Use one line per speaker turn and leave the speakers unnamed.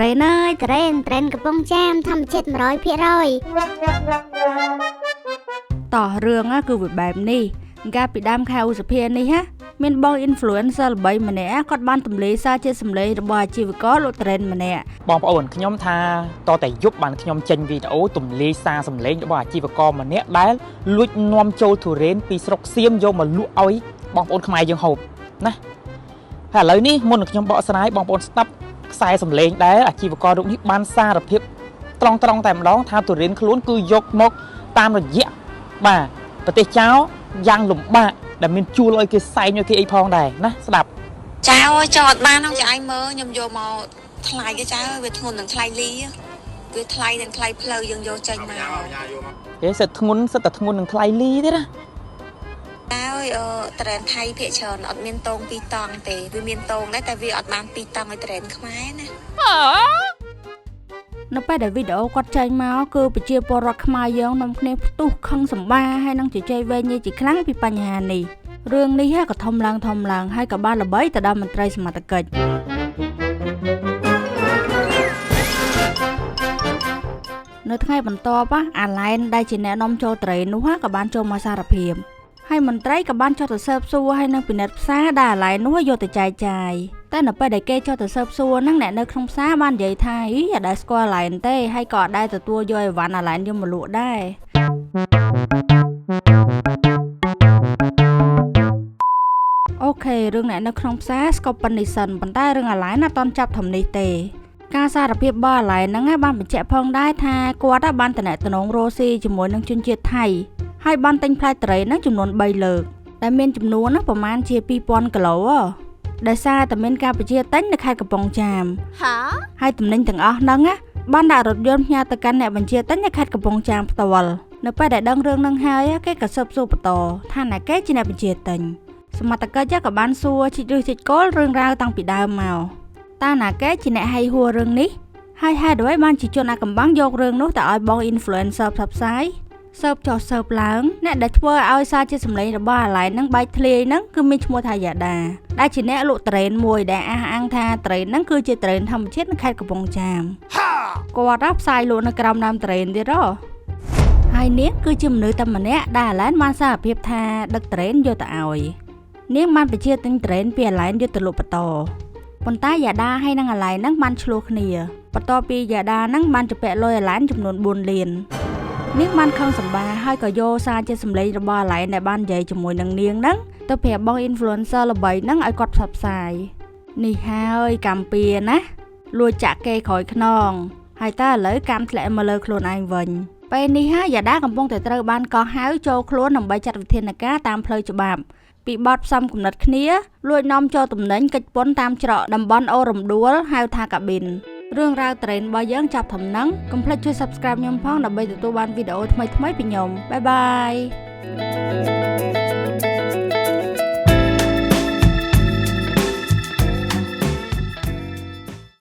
ត្រេនអើយត្រេនត្រេនកំពង់ចាមធម្មជាតិ100%តោះរឿងគឺវាបែបនេះកាលពីដើមខែឧសភានេះណាមានបង influencer ល្បីម្នាក់គាត់បានទម្លាយសារជាសម្លេងរបស់អាជីវករលោកត្រេនម្នាក់
បងប្អូនខ្ញុំថាតតែយប់បានខ្ញុំចេញវីដេអូទម្លាយសារសម្លេងរបស់អាជីវករម្នាក់ដែលលួចនាំចូលទុរេនពីស្រុកសៀមយកមកលក់ឲ្យបងប្អូនខ្មែរយើងហូបណាហើយឥឡូវនេះមុននឹងខ្ញុំបកស្រាយបងប្អូនស្ដាប់ខ្សែសម្លេងដែលអាជីវកររូបនេះបានសារភាពត្រង់ត្រង់តែម្ដងថាទុរេនខ្លួនគឺយកមកតាមរយៈបាទប្រទេសចៅយ៉ាងលំបាកដែលមានជួលឲ្យគេសែងឲ្យគេអីផងដែរណាស្ដាប់
ចៅអើយចោតបានហ្នឹងចៅឯងមើលខ្ញុំយកមកថ្លៃគេចៅវាធ្ងន់នឹងថ្លៃលីវាថ្លៃនឹងថ្លៃផ្លូវយើងយកចេញមក
គេសិតធ្ងន់សិតតែធ្ងន់នឹងថ្លៃលីទេណា
ចៅអើយអឺត្រេនថៃភាគច្រើនអត់មានតងពីរតង់ទេវាមានតងដែរតែវាអត់បានពីរតង់ឲ្យត្រេនខ្មែរណា
នៅពេលដែលវីដេអូគាត់ចេញមកគឺប្រជាពលរដ្ឋខ្មែរយើងនាំគ្នាផ្ទុះខឹងសម្បាហើយនឹងជជែកវែងញែកជាខ្លាំងពីបញ្ហានេះរឿងនេះក៏ធំឡើងធំឡើងហើយក៏បានល្បីទៅដល់មន្ត្រីសមត្ថកិច្ចនៅថ្ងៃបន្ទាប់អាឡែនដែលជាអ្នកនាំចូលត្រេននោះក៏បានចូលមកសារភាពហើយមន្ត្រីក៏បានចុះទៅស៊ើបសួរហើយនឹងពិនិត្យផ្សារដែលអាឡែននោះយកទៅចែកចាយតែនៅពេលដែលគេចុះទៅស៊ើបសួរហ្នឹងអ្នកនៅក្នុងផ្សារបាននិយាយថាអីអត់ដែលស្គាល់អាឡែនទេហើយក៏អត់ដែលទទួលយកអីវ៉ាន់អាឡែនយកមកលក់ដែរ OK រឿងអ្នកនៅក្នុងផ្សារស្កប់ប៉ុណ្នេះសិនប៉ុន្តែរឿងអាឡែនអត់ទាន់ចាប់ធំនេះទេការសារភាពរបស់អាឡែនហ្នឹងបានបញ្ជាក់ផងដែរថាគាត់បានតំណតំណងរស់ស៊ីជាមួយនឹងជនជាតិថៃហើយបានទិញផ្លែត្រីហ្នឹងចំនួន3លើកដែលមានចំនួនហ្នឹងប្រមាណជា2000គីឡូដោយសារតែមានការបញ្ជាទិញនៅខេត្តកំពង់ចាមហើយទំនិញទាំងអស់ហ្នឹងបានដាក់រថយន្តផ្ញើទៅកាន់អ្នកបញ្ជាទិញនៅខេត្តកំពង់ចាមផ្ទាល់នៅពេលដែលដឹងរឿងហ្នឹងហើយគេក៏ស៊ើបសួរបន្តថាណាគេជាអ្នកបញ្ជាទិញសមត្ថកិច្ចក៏បានសួរជីកឫសជីកគល់រឿងរ៉ាវតាំងពីដើមមកតើណាគេជាអ្នកហៃហួររឿងនេះហើយហេតុអ្វីបានជាជនអាកំបាំងយករឿងនោះទៅឲ្យបង influencer ផ្សព្វផ្សាយស៊ើបចុះស៊ើបឡើងអ្នកដែលធ្វើឲ្យសារជាសម្លេងរបស់អាឡែននឹងបែកធ្លាយហ្នឹងគឺមានឈ្មោះថាយ៉ាដាដែលជាអ្នកលក់ត្រេនមួយដែលអះអាងថាត្រេនហ្នឹងគឺជាត្រេនធម្មជាតិនៅខេត្តកំពង់ចាមគាត់ផ្សាយលក់នៅក្រោមដើមត្រេនទៀតហ៎ហើយនាងគឺជាមនុស្សតែម្នាក់ដែលអាឡែនបានសារភាពថាដឹកត្រេនយកទៅឲ្យនាងបានបញ្ជាទិញត្រេនពីអាឡែនយកទៅលក់បន្តប៉ុន្តែយ៉ាដាហើយនិងអាឡែនហ្នឹងបានឆ្លោះគ្នាបន្ទាប់ពីយ៉ាដាហ្នឹងបានជំពាក់លុយអាឡែនចំនួន4លាននាងបានខឹងសម្បាហើយក៏យកសារជាសម្លេងរបស់អាឡែនដែលបាននិយាយជាមួយនឹងនាងហ្នឹងទៅប្រាប់បង influencer ល្បីហ្នឹងឲ្យគាត់ផ្សព្វផ្សាយនេះហើយកម្មពៀណាលួចចាក់គេក្រោយខ្នងហើយតើឥឡូវកម្មធ្លាក់មកលើខ្លួនឯងវិញពេលនេះហើយយ៉ាដាកំពុងតែត្រូវបានកោះហៅចូលខ្លួនដើម្បីចាត់វិធានការតាមផ្លូវច្បាប់ពីបទផ្សំគំនិតគ្នាលួចនាំចូលទំនិញកិច្ចពន្ធតាមច្រកតំបន់អូរំដួលហៅថាកាប៊ីនរឿងរ៉ាវត្រេនរបស់យើងចាប់ធំនឹងកុំភ្លេចជួយ Subscribe ខ្ញុំផងដើម្បីទទួលបានវីដេអូថ្មីៗពីខ្ញុំ bye bye.